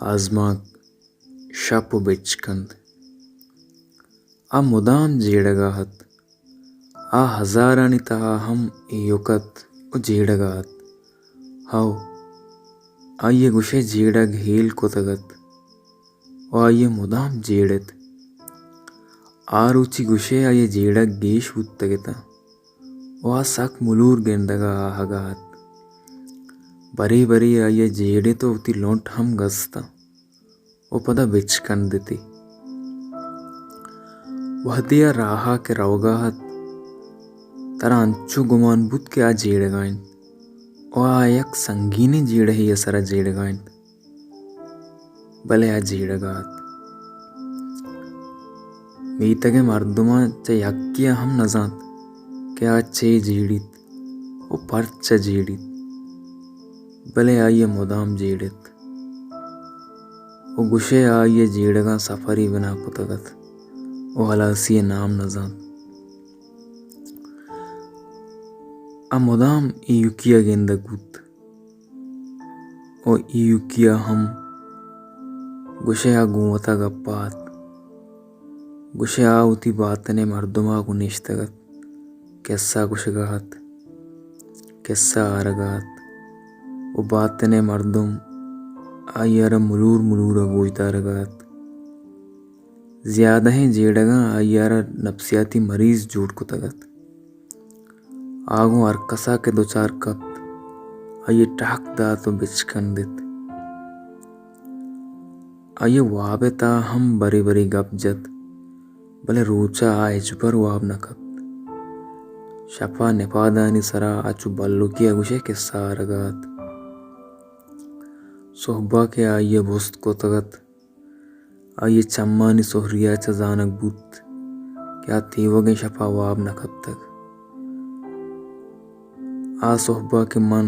آزمانک، شپ ءُ بچکند۔ آ مدام جیڑگ ءَ اَت۔ آ ہزارانی تہا ہم ایوک اَت ءُ جیڑگ ءَ اَت۔ ہئو، آئی ءَ گوشئے جیڑگ ہیل کتگ اَت ءُ آئی ءَ مدام جیڑ اِت۔ آ روچی گوشئے آئی ءِ جیڑگ گیش بوتگ اِتاں ءُ آ سک ملور گندگ ءَ آہگ ءَ اَت۔ برے برے آئی ءَ جیڑ اِت ءُ وتی لنٹ ہم گستاں ءُ پدا بچکند اِتی۔ وہدے آ راہ ءَ کہ روگ ءَ اَت، ترا انچو گمان بوت کہ آ جیڑگ ءَ اِنت ءُ آ یک سنگینیں جیڑہے ءِ سرا جیڑگ ءَ اِنت۔ بلے آ جیڑگ ءَ اَت۔ میتگ ءِ مردماں چہ یکے ءَ ہم نہ زانت کہ آ چے جیڑیت ءُ پرچا جیڑیت، بلے آئی ءَ مدام جیڑ اِت ءُ گوشئے آئی ءَ جیڑگاں سفرے بنا کتگ اَت ءُ ہلاسی ءِ نام نہ زانت۔ آ مدام ایوکی ءَ گندگ بوت۔ ءُ ایوکی ءَ ہم گوشئے آ گوں وتا گپ ءَ اَت۔ گوشئے آ وتی باتن ءِ مردم ءَ گوں نشتگ اَت، کسہ گوشگ ءَ اَت، کسہ آرگ ءَ اَت ءُ باتن ءِ مردم آئی ءَ را ملور ملور ءَ گوش دارگ ءَ اَت۔ زیادہیں جیڑگاں آئی ءَ را نفسیاتی مریض جوڑ کتگ اَت۔ آ گوں ہرکس ءَ کہ دچار کپت، آئی ءَ ٹہک دات ءُ بچکند اِت۔ آئی ءَ واب ءِ تہا ہم برے برے گپ جت، بلے روچ ءَ آ ہچبر واب نہ کپت۔ شپ ءَ نپادانی سرا آ چو بلکے ءَ گوشئے کسہ آرگ ءَ اَت۔ سہب ءَ کہ آئی ءَ بست کتگ اَت، آئی ءِ چمانی سہری ءَ چہ زانگ بوت کہ آ تیوگیں شپ ءَ واب نہ کپتگ۔ آ سہب ءَ کہ من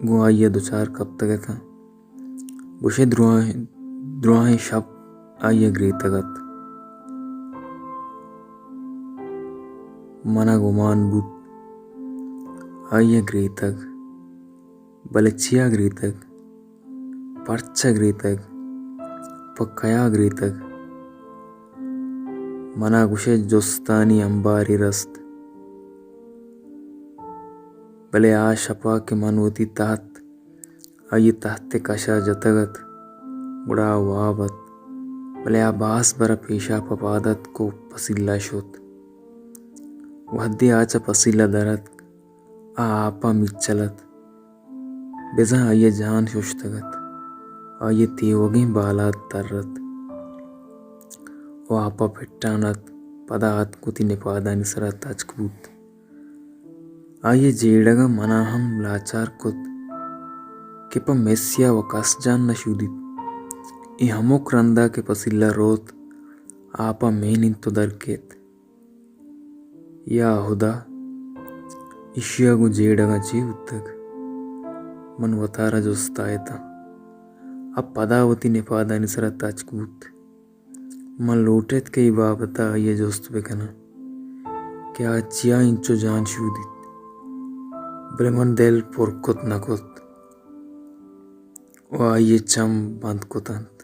گوں آئی ءَ دچار کپتگ اِتاں، گوشئے دراہیں، دراہیں شپ آئی ءَ گریتگ اَت۔ من ءَ گمان بوت آئی ءَ گریتگ، بلے چیا گریتگ؟ پرچا گریتگ؟ پہ کیا گریتگ؟ من ءَ گوشئے جستانی امبارے رست۔ بلے آ شپ ءَ کہ من وتی تہت آئی ءِ تہت ءِ کش ءَ جتگ اَت، گڑا آ واب اَت۔ بلے آ باز بر ءَ پیشاپ ءَ پاد اتک ءُ پسیل ءَ شت۔ وہدے آ چہ پسیل ءَ در اتک، آ آپ ءَ میچل اَت۔ بزاں آئی ءَ جان ششتگ اَت۔ آئی ءِ تیوگیں بالاد تر اَت ءُ آپ ءَ پٹان اَت۔ پدا اتک وتی نپادانی سرا تچک بوت۔ آئی ءِ جیڑگ ءَ من ءَ ہم لاچار کت کہ پہ مسیا و کس جان نہ شودیت۔ اے ہمک رند ءَ کہ پسیل ءَ روت، آپ ءَ مینیت ءُ در کیت۔ یا ہدا! ایشی ءَ گوں جیڑگاں چے بوتگ؟ من وتارا جست ءَ اتاں۔ آ پدا وتی نپادانی سرا تچک بوت۔ من لوٹ اِت کہ اے بابت ءَ آئی ءَ جست بہ کناں کہ آ چیا اینچو جان شودیت، بلے من دل پر کت نہ کت ءُ آئی ءِ چم بند کت اَنت۔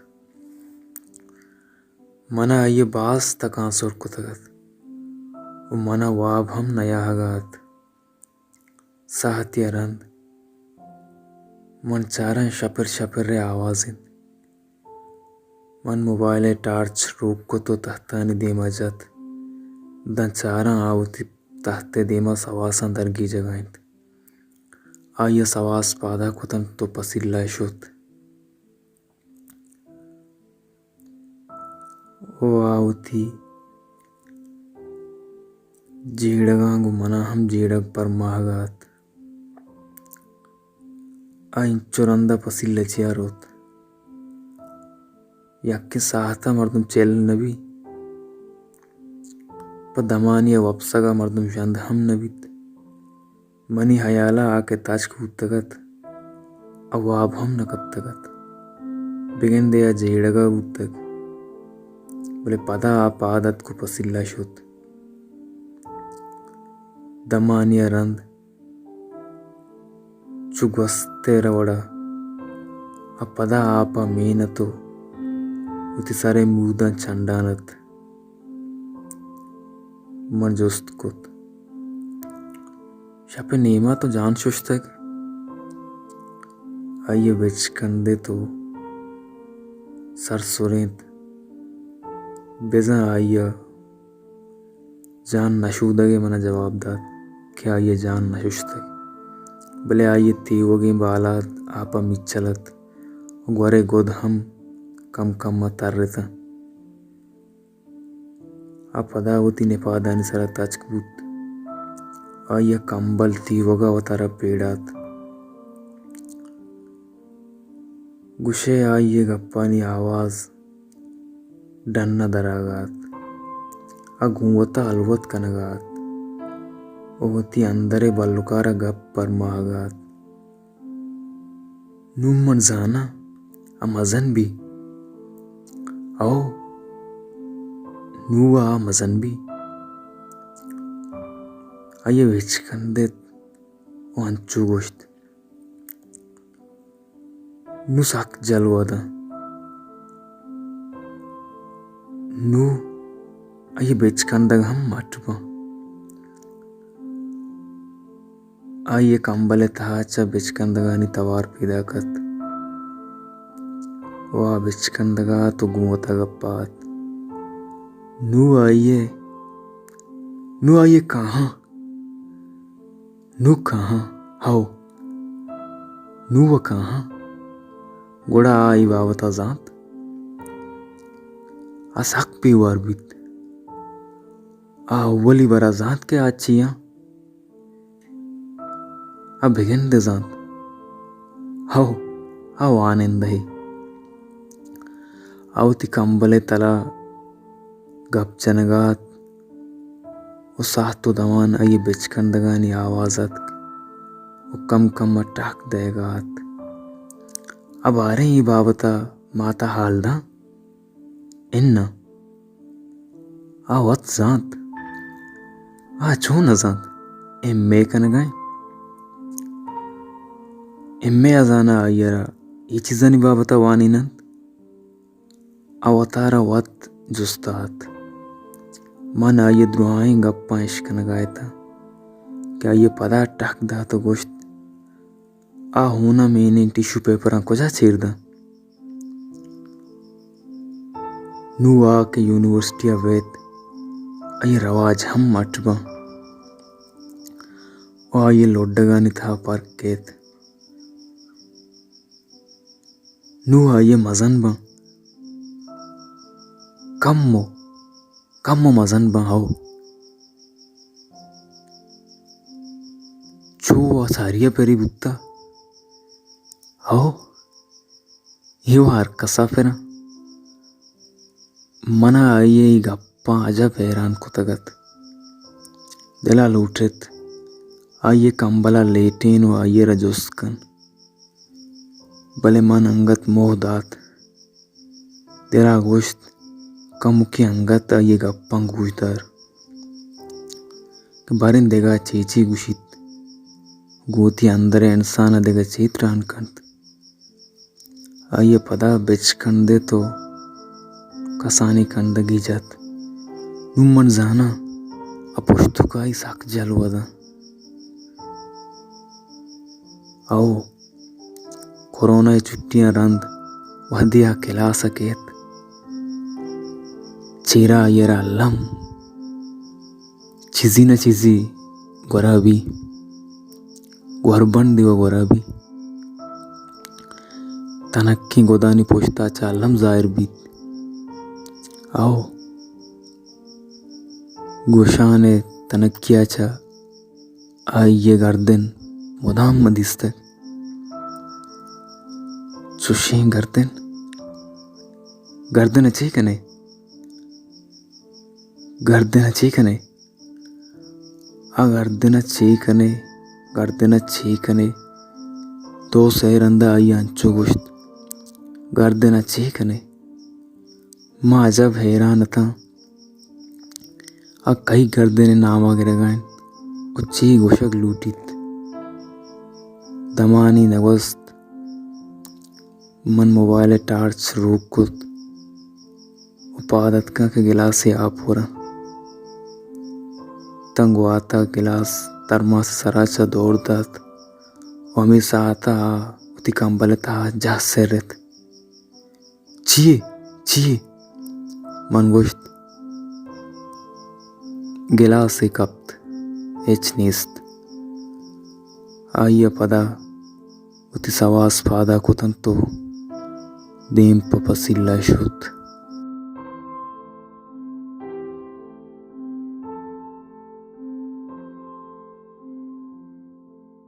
من ءَ آئی ءَ باز تکانسر کتگ اَت ءُ من ءَ واب ہم نیاہگ ءَ اَت۔ ساہتے ءَ رند من چاراں شپر شپر ءِ آواز اِنت۔ من موبائل ءِ ٹارچ روک کت ءُ تہتانی دیم ءَ جت۔ داں چاراں آ وتی تہت ءِ دیم ءَ سواساں درگیجگ ءَ اِنت۔ آئی ءَ سواس پاد ءَ کت اَنت ءُ پسیل ءَ شت۔ او آ وتی جیڑگاں گوں من ءَ ہم جیڑگ پرماہگ ءَ اَت۔ آ اینچو رند ءَ پسیل ءَ چیا روت؟ یکیں ساہت ءَ مردم چل نہ بیت، پہ دمانے ءِ وپسگ ءَ مردم ژند ہم نہ بیت۔ منی ہیال ءَ آ کہ تچک بوتگ اَت، آ واب ہم نہ کپتگ اَت۔ بگندے آ جیڑگ ءَ بوتگ، بلے پدا آ پاد اتک ءُ پسیل ءَ شت۔ دمانے ءَ رند چو گوستر ءِ وڑ ءَ ءُ پدا آپ ءَ مین اَت ءُ وتی سر ءِ موداں چنڈان اَت۔ من جست کت، شپ ءِ نیم ءَ تو جان ششتگ؟ آئی ءَ بچکندت ءُ سر سرینت۔ بزاں آئی ءَ جان نہ شودگ ءَ من ءَ جواب دات کہ آئی ءَ جان نہ ششتگ، بلے آئی ءِ تیوگیں بالاد آپ ءَ میچل اَت ءُ گور ءِ گد ہم کم کم ءَ تر اِت اَنت۔ آ پدا وتی نپادانی سر ءَ تچک بوت۔ آئی ءَ کمبل تیوگ ءَ وتارا پیڑات۔ گوشئے آئی ءِ گپانی آواز ڈن ءَ درآگ ءَ اَت۔ آ گوں وت ءَ ہلوت کنگ ءَ اَت ءُ وتی اندر ءِ بلکار ءَ گپ پرماہگ ءَ اَت۔ نوں من زاناں، آ مزن بی۔ او، نوں آ مزن بی۔ آئی ءَ بچکندت ءُ انچو گوشت، نوں سک جلوہ داں۔ نوں آئی ءِ بچکندگ ہم مٹ باں۔ آئی ءِ کمبل ءِ تہا چہ بچکندگانی توار پیداک اَت ءُ آ بچکندگ ءَ اَت ءُ گوں وت ءَ گپ ءَ اَت۔ نوں آئی ءَ، نوں آئی ءَ کاہاں، نوں کاہاں، ہو، نوں و کاہاں۔ گڑا آ اے بابت ءَ زانت۔ آ سک بیوار بیت۔ آ اولی برا زانت کہ آ چی آں۔ آ بگندے زانت۔ ہو، آ وانندہے۔ آ وتی کمبل ءِ تلا گپ جنگ ءَ اَت ءُ ساہت ءُ دمان آئی ءِ بچکندگانی آواز اتک ءُ کم کم ءَ ٹہک دئیگ ءَ اَت۔ آ باریں اے بابت ءَ مات ءَ ہال داں؟ اناں۔ آ وت زانت۔ آ چون نہ زانت؟ ایم اے کنگ ءَ اِنت۔ ایم اے ءَ زاناں آئی ءَ را اے چیزانی بابت ءَ وانین اَنت۔ آ وتارا وت جست ءَ اَت۔ من آئی ءِ درائیں گپاں اشکنگ ءَ اِتاں کہ آئی ءَ پدا ٹہک دات ءُ گوشت، آ ہوناں مینیں ٹیشو پیپراں کجا چیر داں؟ نوں آ کہ یونیورسٹی ءَ بئیت، آئی ءِ رواج ہم مٹ باں ءُ آئی ءِ لڈگانی تہا پر کیت۔ نوں آئی ءَ مزن باں۔ کمو، کمو مزن باں، ہو۔ چو آ ساری ءَ پری بوتہ۔ ہو، اے وار کسا پراں۔ من ءَ آئی ءِ اے گپاں عجب حیران کتگ اَت۔ دل ءَ لوٹ اِت آئی ءِ کمبل ءَ لیٹین ءُ آئی ءَ را جست کن۔ بلے من انگت موہ دات۔ دل ءَ گوشت، کمکے انگت آئی ءِ گپاں گوش دار کہ باریں دگہ چے چے گوشیت، گوں وتی اندر ءِ انسان ءَ دگہ چے تران کنت۔ آئی ءَ پدا بچکندت ءُ کسانیں کندگے جت۔ نوں من زاناں، آ پشتکائی سک جلوہ داں۔ او، کرونا ءِ چھٹیاں رند وہدے آ کلاس ءَ کیت، چیرا آئی ءَ را الم چیزی نہ چیزی گورا بی، گوربندے و گورا بی۔ تنکیں گدانی پشت ءَ چہ الم ظاہر بیت۔ او، گوشان ءِ تنکی ءَ چہ آئی ءِ گردن مدام من دیستگ۔ چشیں گردن؟ گردن ءَ چے کن ئے؟ گردن ءَ چے کن ئے؟ آ گردن ءَ چے کن ئے؟ گردن ءَ چے کن ئے؟ دو سئے رند ءَ آئی ءَ انچو گوشت، گردن ءَ چے کن ئے؟ ما عجب حیران اتاں۔ آ کئی گردن ءِ نام ءَ گرگ ءَ اِنت ءُ چے گوشگ لوٹیت؟ دمانے نہ گوست، من موبائل ءِ ٹارچ روک کت ءُ پاد اتکاں کہ گلاسے آپ وراں۔ تاں گوات ءَ گلاس ترماس ءِ سرا چہ دور دات ءُ ہمے ساعت ءَ وتی کمبل ءِ تہا جاہ سر ات۔ چی یے؟ چی یے؟ من گوشت، گلاسے کپت، ہچ نیست۔ آئی ءَ پدا وتی سواس پادا کت انت ءُ دیم پہ پسیلہ شت۔